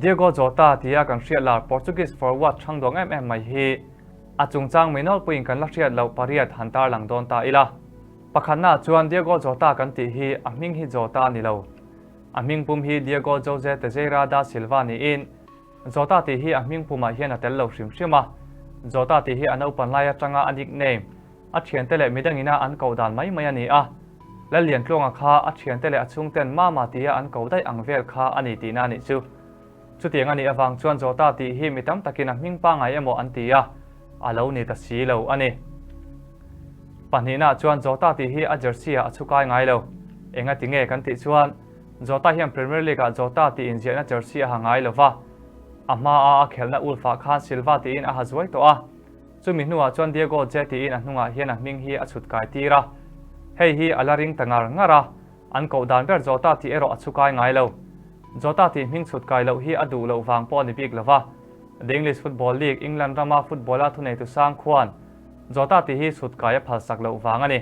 Diogo Jota tia kan hriat lar Portuguese forward chhang duang em em mai hi a chungchang mai nawlpuiin kan la hriat loh pariat han tarlang dawn ta ila. Pakhatnaah chuan Diogo Jota kan tih hi a hming hi Jota a ni lo. A hming pum hi Diogo Jose Teixeira da Silva niin Jota tih hi a hming pumah hian a tel lo hrim hrim a. Jota tih hi a naupan lai atanga a nickname, a thiante leh midangina an koh dan mai mai a ni a. Lalliantluanga kha a thiante leh a chhungten Mama tia an ko daih ang vel kha a ni tihna a nih chu. Chutiang a nih avang chuan Jota tih hi mi tam takin a hming pangngai emaw an ti a, a lo ni ta si lo a ni. Pahnihnaah chuan Jota tih hi a jersey-ah a chhukai ngai lo. Enga ti nge kan tih chuan Jota hian Premier League-ah Jota tih inziahna jersey a ha ngai lo va, a hmaa a khelhna Ulf-ah khan Silva tiin a ha zuai tawh a. Chumi hnuah chuan Diego J tiin a hnungah hian a hming hi a chhut kai tir a. Hei hi a la ring ta ngar ngar a, an koh dan ber Jota tih erawh a chhukai ngai lo. Jota tih hming chhut kai loh hi a duh loh vang pawh a ni bik lo va. The English Football League, England rama football-a thuneitu sang khuan Jota tih hi chhut kai a phalsak loh vang a ni.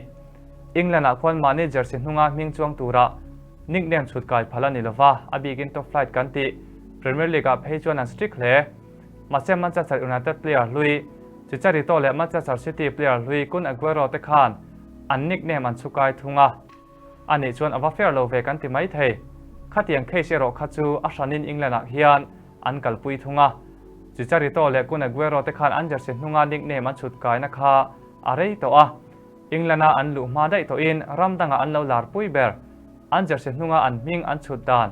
England-ah khuan mahni jersey hnunga hming chuang tura nickname chhut kai phal a ni lo va, a bikin top flight kan tih Premier League-ah phei chuan an strict hle. Mahse Manchester United player hlui Chicharito leh Manchester City player hlui Kun Aguero te khan an nickname an chhukai thung a. A nih chuan a va fair lo ve kan ti mai thei. Khatiang case erawh kha chu a hranin England ah hian an kalpui thung a. Chicharito leh Kun Aguero te khan an jersey hnunga nickname an chhut kaina kha a rei tawh a. England a an luh hma daih tawhin ram dangah an lo larpui ber. An jersey hnunga an hming an chhut dan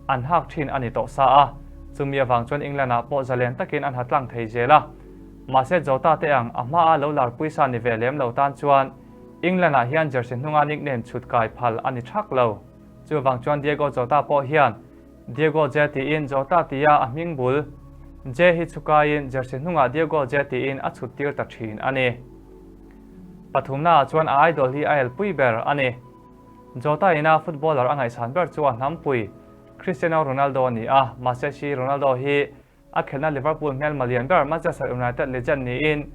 an hak thin a ni tawh sa a, chumi avang chuan England-ah pawh zalen takin an ha tlang thei zel a. Mahse Jota te ang a hmaa lo larpui sa ni ve lem lo tan chuan England-ah hian jersey hnunga nickname chhut kai phal a ni thak lo. Chuvang chuan Diego Jota pawh hian Diego J tiin Jota tia a hming bul J hi chhukaiin jersey hnungah Diego J tiin a chhut tir ta thin a ni. Pathumnaah chuan a idol hi a elpui ber a ni. Jota ina footballer a ngaihsan ber chu a hnampui Cristiano Ronaldo a ni a, mahse si Ronaldo hi a khelhna Liverpool hmelma lian ber Manchester United legend niin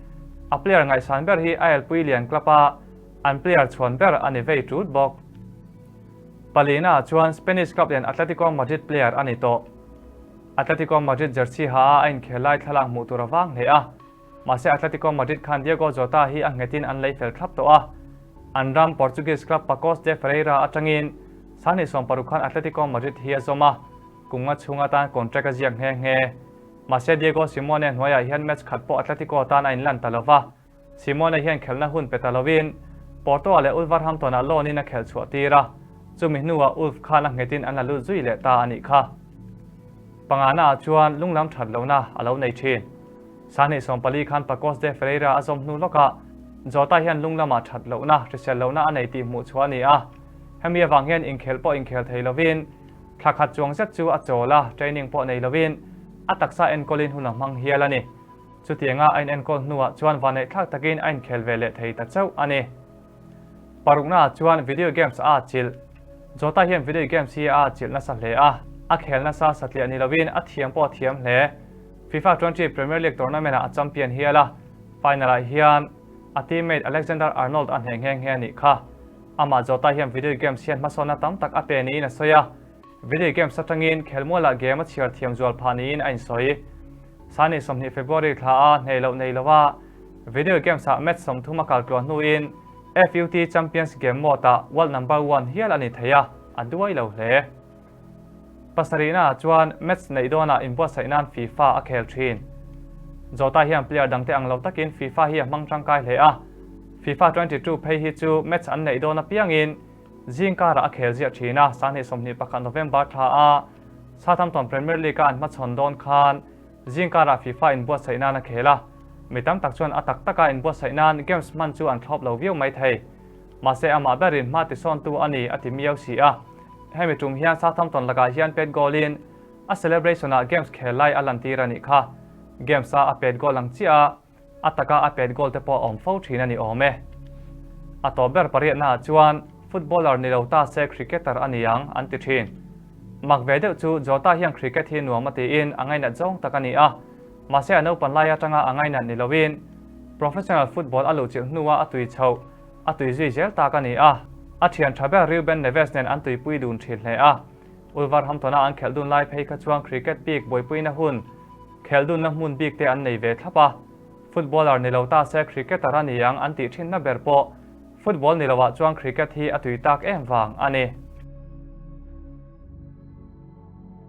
a player ngaihsan ber hi a elpui lian club a an player chhuan ber a ni vei tut bawk. Palina chuan Spanish club lian Atletico Madrid player a ni tawh. Atletico Madrid jersey ha a a inkhel lai thlalak hmuh tur a vang hle a. Mahse Atletico Madrid khan Diogo Jota hi a nghetin an lei fel thlap tawh a. An ram Portuguese club Pacos de Ferreira atangin Sanghnih 60 khan Atletico Madrid hi a zawm a, kum nga chhung atan contract a ziak nghe nghe. Mahse Diego Simeone hnuaiah hian match khat pawh Atletico tan a inlan ta lo va, Simeone hian khelhna hun pe ta lovin Porto-ah leh Wolverhampton-ah loan-in a khelh chhuah tir a, chumi hnuah Wolf khan a nghetin an la lut zui leh ta a nih kha. Pangana-ah chuan lunglam that lohna a lo nei thin. Sanghnih 14 khan Pacos de Ferreira a zawm hnu lawkah Jota hian lung lamah that lohna, hrisel lohna a nei tih hmuh chhuah a ni a. Hemi avang hian inkhel pawh inkhel thei lovin thla khat chuang zet chu a chawl a, training pawh nei lovin a taksa enkawlin hun a hmang hial a ni. Chutianga a inenkawl hnuah chuan vaneihthlak takin a inkhel ve leh thei ta chauh a ni. Paruknaah chuan video games a atchilh. Jota hian video games hi a atchilh nasa hle a, a khel nasa satliah ni lovin a thiam pawh a thiam hle. FIFA 20 Premier League tournament-ah a champion hial a, final-ah hian a teammate Alexander Arnold a hneh nghe nghe a nih kha. Amah Jota hian video games hian hmasawnna tam tak a pe niin a sawi a, video games atangin khelmualah game a chhiar thiam zual phah niin a insawi. Sani 20 February thla a hneh loh nei lova video games-ah match 30 a kal tluah hnuin FUT Champions Game mode-ah world number one hial a ni thei a, a duai lo hle. Pasarihnaah chuan match neih dawnah inbuatsaih nan FIFA a khel thin. Jota hian player dangte ang lo takin FIFA hi a hmang tangkai hle a, FIFA 22 phei hi chu match an neih dawn apiangin zing karah a khel ziah thin a, Sanghnih 21 November thla a Southampton Premier League-a an hmachhawn dawn khan zing karah FIFA inbuatsaih nan a khel a, mi tam tak chuan a tak taka inbuatsaih nan games hman chu an thlawp lo viau mai thei. Mahse amah berin hma tisawntu a ni a ti miau si a. Hemi tum hian Southampton lakah hian pet goal-in a celebration-ah games khel lai a lantir a nih kha. Games-a a pet goal ang chiah a, a taka a pet goal te pawh a awm fo thin a ni awm e. A tawp ber pariatnaah chuan footballer ni lo ta se cricketer a ni ang an ti thin. Mak ve deuh chu Jota hian cricket hi nuam a tiin a ngainat zawng tak a ni a, mahse a naupan lai atanga a ngainat ni loin professional football a luhchilh hnuah a tui chhoh a tui zui zel tak a ni a, a thian tha ber Reuben Neves nen an tuipui dun thin hle a. Wolverhampton-a an khelh dun lai phei kha chuan cricket bik buaipuina hun, khelh dunna hmun bik te an nei ve thlap a. Footballer ni lo ta se cricketer a ni ang an tih thinna ber pawh football ni loah chuan cricket hi a tui tak em vang a ni.